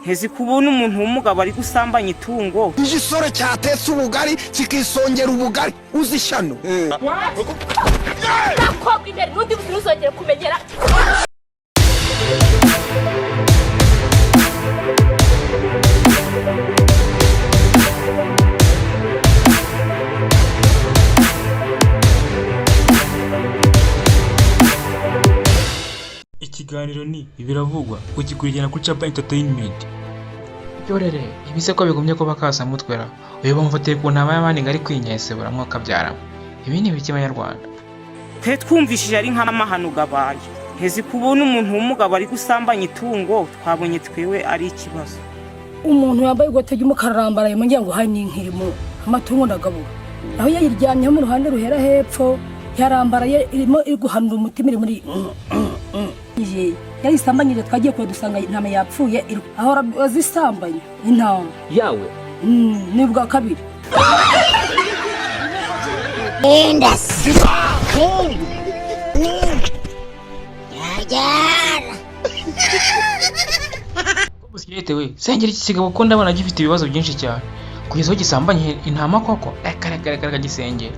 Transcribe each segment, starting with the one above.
Ntezi kubona umuntu w'umugabo ari gusambanya itungo. Igisore cyatetse ubugari kikisongera ubugari uzi ishyano. Nakobwa imbere n'undi ntuzongere kumenyera. Ikiganiro ni Ibiravugwa, ugikurikirana kuri Chapa Entertainment. Yorere ibi se ko bigumye kuba kasamutwera? Uyu bamufatiye ku ntama y'abandi ngo ari kwinyesebura mwakabyaramo. Ibi ni ibiki Banyarwanda? Twe twumvishije ari nk'amahano gabaye. Ntezi kubona umuntu w'umugabo ari gusambanya itungo, twabonye twewe ari ikibazo. Umuntu wambaye ikote ry'umukara arambaraye mu ngira ngo hari n'inkirimo amatungo ndagabura, aho yayiryamyeho mu ruhande ruhera hepfo yarambaraye, irimo iri guhanura umutima, iri muri yayisambanyije. Twagiye kure dusanga intama yapfuye, ahora azisambanya intama yawe. Ni ubwa kabiri. Busikete we, sengera iki kigabo ko ndabona gifite ibibazo byinshi cyane kugeza aho gisambanye intama koko. Reka reka reka reka, gisengera.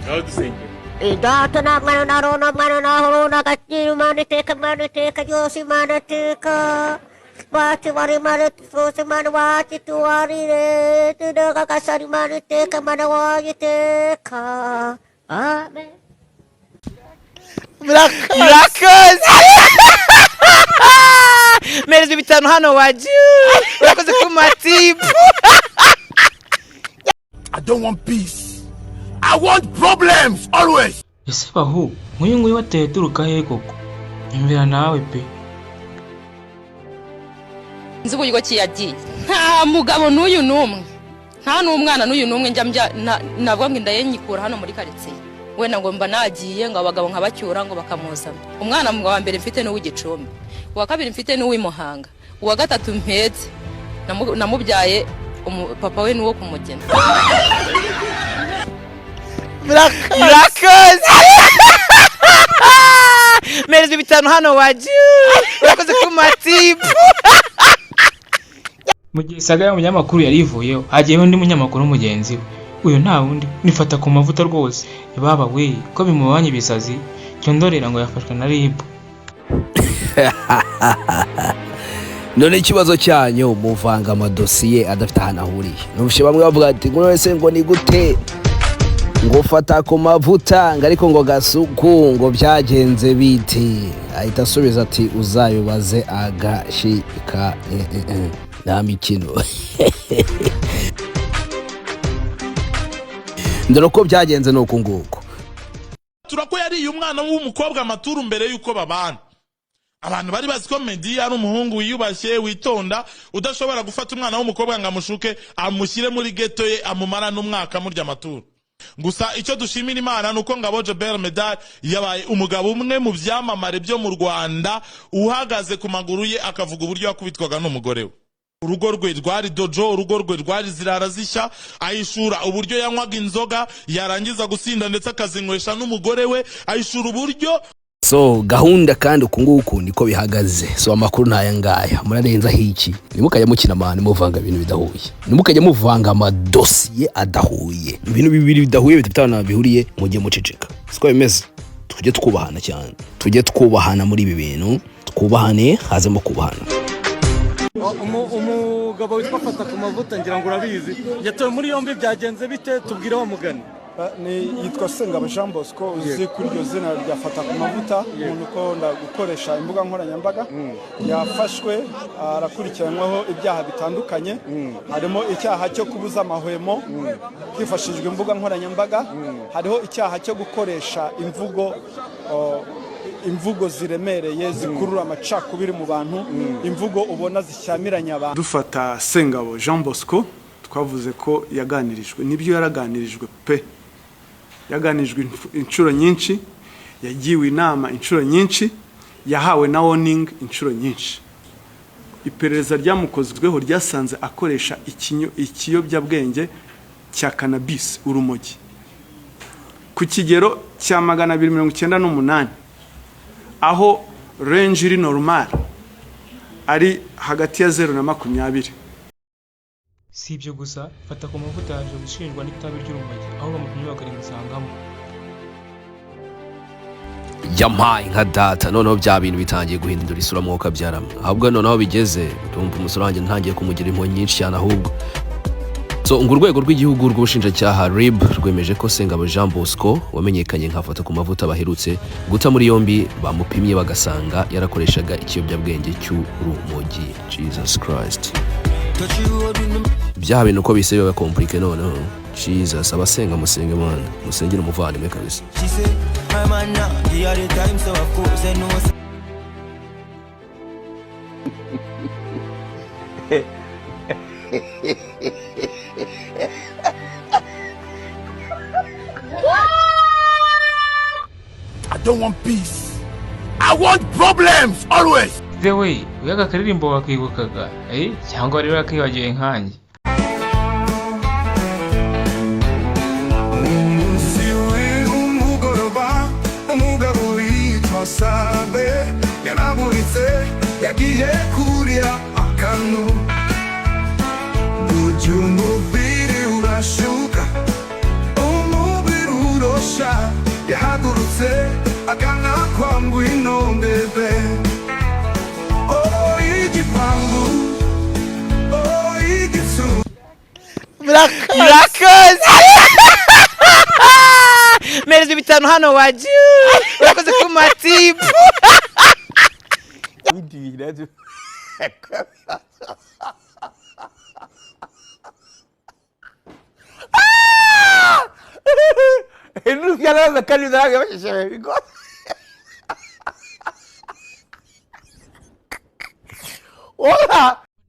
Aho dusengera. Data na mwana na roho na mwana na roho na gaciro Imana iteka, Imana iteka ryose, Imana iteka wacu wari Imana twose, Imana wacu tuwarire tudagagasara, Imana iteka, Imana wacu iteka, amen. Murakoze, mpereza 5 hano waju, urakoze ku matipu. I don't want peace. I want problems always. Ese bahu, nk'uyu nguyu wateye aturuka he koko? Nyumvira nawe pe. Nzi uburyo ki yagiye, nta mugabo n'uyu n'umwe, nta n'umwana n'uyu n'umwe njya mbya navuga ngo inda ye nyikura hano muri karitsiye, wenda ngo mba nagiye ngo abagabo nkabacyura ngo bakamuzana. Umwana wa mbere mfite ni uw'Igicumbi, uwa kabiri mfite ni uw'i Muhanga, uwa gatatu mpetse namubyaye papa we ni uwo kumugena. Murakoze, mpereza 5 hano waju, urakoze ku matipu. Mu gihe saga y'umunyamakuru yari ivuyeho, hagiyeho undi munyamakuru mugenzi we. Uyu nta wundi nifata ku mavuta rwose. Baba we, ko bimubanye ibisazi cyondorera ngo yafashwe na RIB. None ikibazo cyanyu, muvanga amadosiye adafite ahantu ahuriye. Numvise bamwe bavuga ati ngo none se ngo ni gute ngo fata ku mavuta ngo ariko ngo Gasuku ngo byagenze bite? Ahita asubiza ati uzabibaze agashika. Nta mikino. Dore uko byagenze ni uku nguku. Turako yariye umwana w'umukobwa amaturu mbere y'uko babana. Abantu bari bazi ko Meddy ari umuhungu wiyubashye, witonda, udashobora gufata umwana w'umukobwa ngo amushuke, amushyire muri ghetto ye, amumara n'umwaka amurya amaturu. Gusa icyo dushimira Imana ni uko Ngabo Jobert Medal yabaye umugabo umwe mu byamamare byo mu Rwanda uhagaze ku maguru ye, akavuga uburyo yakubitwaga n'umugore we. Urugo rwe rwari dojo, urugo rwe rwari zirara zishya. Ahishura uburyo yanywaga inzoga, yarangiza gusinda ndetse akazinywesha n'umugore we. Ahishura uburyo So gahunda kandi uku nguku niko bihagaze. So amakuru ntaya ngaya, murarenzaho iki? Ntimukajya mukina amahane muvanga ibintu bidahuye, ntimukajya muvanga amadosiye adahuye. Ibintu bibiri bidahuye, bidafite ahantu bihuriye, mujye muceceka. Siko bimeze. Tujye twubahana cyane, tujye twubahana muri ibi bintu, twubahane, hazemo kubahana. Umugabo witwa Fata ku mavuta, ngira ngo urabizi, yatawe muri yombi. Byagenze bite? Tubwire wa mugani. Ni yitwa Sengabo Jean Bosco, uzi kuri iryo zina rya Fata ku mavuta, umuntu ukunda gukoresha imbuga nkoranyambaga. Yafashwe arakurikiranwaho ibyaha bitandukanye, harimo icyaha cyo kubuza amahwemo hifashishijwe imbuga nkoranyambaga, hariho icyaha cyo gukoresha imvugo ziremereye zikurura amacakubiri mu bantu, imvugo ubona zishyamiranya abantu. Dufata Sengabo Jean Bosco, twavuze ko yaganirijwe. Nibyo, yaraganirijwe pe, yaganirijwe inshuro nyinshi, yagiwe inama inshuro nyinshi, yahawe na warning inshuro nyinshi. Iperereza ryamukozweho ryasanze akoresha ikiyobyabwenge cya cannabis, urumogi, ku kigero cya 298, aho range iri normal ari hagati ya 0 na 20. Si ibyo gusa, Fata ku Mavuta yaje gushinjwa n'itabi ry'urumogi, aho bamupimye bakarimusangamo. Yampaye nka data. Noneho bya bintu bitangiye guhindura isura, mwuka byaramwe. Ahubwo noneho bigeze ndumva umusore wanjye ntangiye kumugira impuhwe nyinshi cyane. Ahubwo so ngo urwego rw'igihugu rw'ubushinjacyaha RIB rwemeje ko Sengabo Jean Bosco wamenyekanye nka Fata ku Mavuta baherutse guta muri yombi, bamupimye bagasanga yarakoreshaga ikiyobyabwenge cy'urumogi. Jesus Christ, bya bintu uko bise biba compliqué noneho. Jesus, abasenga musenge Mana, musengere umuvandimwe kabisa. She say, my man now, give her the time, so of course I know. I don't want peace. I want problems always. The way uyaga akaririmbo wakibukaga, eh, cyangwa rero wakibagiwe nkanjye? Umunsi w'umugoroba, umugabo witwa Sabe yaraburitse, yagiye kurira akantu. Burya umubiri urashuka, umubiri urosha. Yahagurutse agana kwa Ngwino Ndebe. Oh, igipangu, oh, igitsu. Murakoze. Mpereza 5 hano waji. Urakoze ku matipu.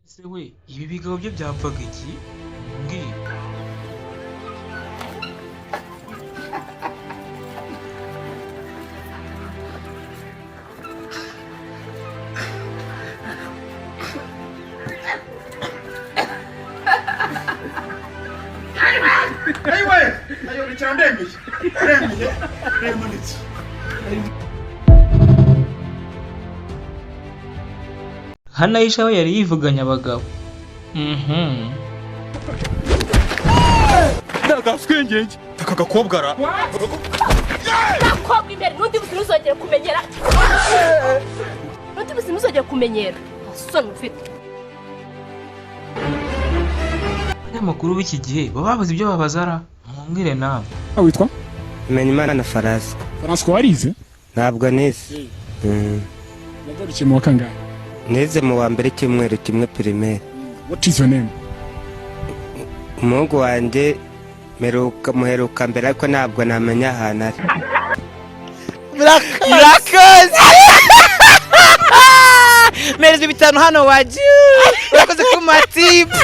Ese we, ibi bigabo byo byapfaga iki? Mbwira. Ayiwe, ayo bicara, ndemeye, ndemeye, ndemanitse. Hanayisha we yari yivuganye abagabo. Ndagashwengenge aka gakobwa ra. Nakobwa imbere, n'undi buzima uzongera kumenyera, n'undi buzima uzongera kumenyera, nta soni ufite. Abanyamakuru b'iki gihe baba babuze ibyo babazara, mumbwire nawe. Witwa? Menyimana Faraswa. François, warize? Ntabwo nize. Wagarukiye mu wa kangahe? Nize mu wa mbere icyumweru kimwe primaire. What is your name? Umuhungu wanjye mperuka muheruka mbere, ariko ntabwo namenya ahantu ari. Murakoze. Mpereza 5 hano waji. Urakoze ku matipu.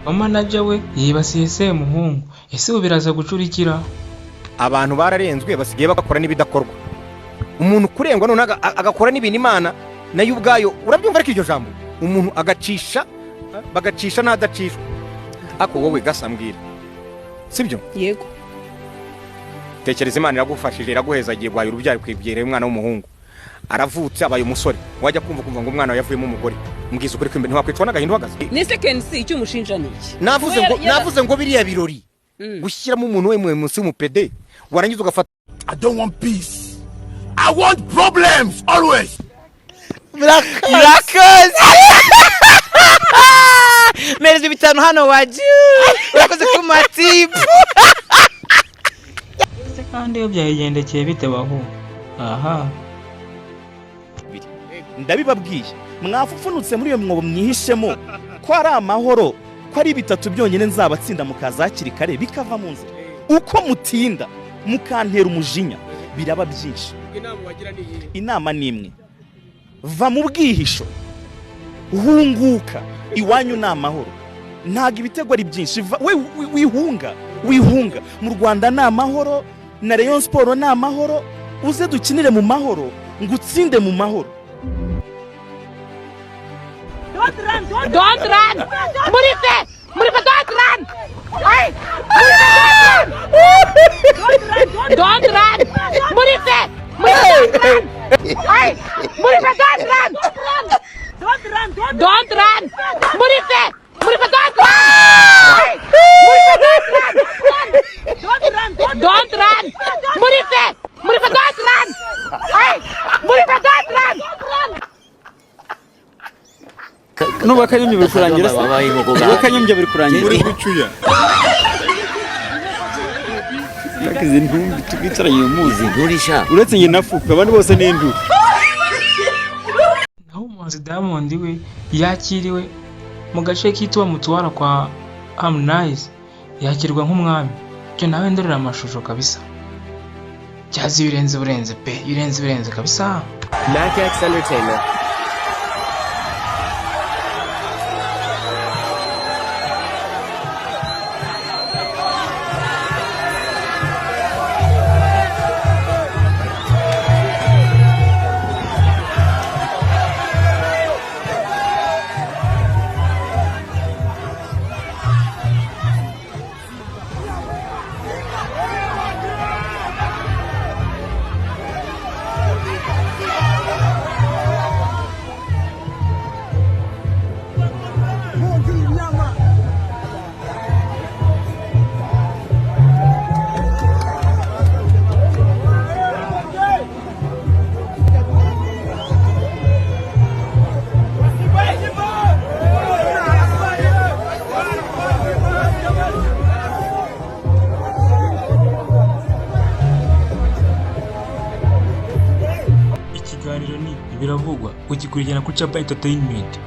Mama najya we yibasiye Semuhungu. Ese ubu biraza gucurikira? Abantu bararenzwe, basigaye bakora n'ibidakorwa. Umuntu kurengwa none agakora n'ibintu Imana nayo ubwayo urabyumva. Ariko iryo jambo umuntu agacisha, bagacisha n'adacishwa. Ariko wowe gasa, mbwira, sibyo? Yego. Tekereza Imana iragufashije, iraguheza, agiye guhaye urubyaro, kwibwira umwana w'umuhungu aravutse, abaye umusore. Wajya kumva ngo umwana wawe yavuyemo umugore. Mbwiza ukuri kw'imbere, ntiwakwicwa n'agahinda uhagaze? Nese Kensi, icyo umushinja ni iki? Navuze ngo navuze ngo biriya birori gushyiramo umuntu we munsi w'umupede, warangiza ugafata. I don't want peace. I want problems always. Murakoze. Mpereza 5 hano waji. Urakoze ku matipu. Ese kandi iyo byayigendekeye bite bahu aha? Ndabibabwiye, mwapfupfunutse muri iyo mwobo mwihishemo ko ari amahoro, ko ari bitatu byonyine nzabatsinda mukaza hakiri kare bikava mu nzira. Uko mutinda mukantera umujinya biraba byinshi. Inama ni imwe: va mu bwihisho, hunguka iwanyu ni amahoro, ntabwo ibitego ari byinshi. We wihunga, wihunga, mu Rwanda ni amahoro, na Rayon Sport ni amahoro. Uze dukinire mu mahoro, ngo utsinde mu mahoro. Don't run, don't run! Murife! Murife, don't run! Hey! Murife, don't run! Don't run! Murife! Murife, don't run! Hey, Murife, don't run! Don't run, don't run! Murife! Murife, don't run! Hey, Murife, don't run! Don't run, don't run! Murife! Murife, don't run! Hey, Murife, don't run! Nubu akanyombya biri kurangira se? Nubu akanyombya biri kurangira. Uri gucuya. Ariko izi ntumbi twicaranye uyu muzi. Uretse njye na Fupe abandi bose ni induru. Naho umuhanzi Diamond we yakiriwe mu gace kitwa Mutwara kwa Harmonize, yakirwa nk'umwami. Cyo nawe ndorera amashusho kabisa, cyazi birenze burenze pe, birenze birenze kabisa. Mac X Entertainment. Ikiganiro ni Biravugwa, ugikurikirana kuri Chapa Entertainment.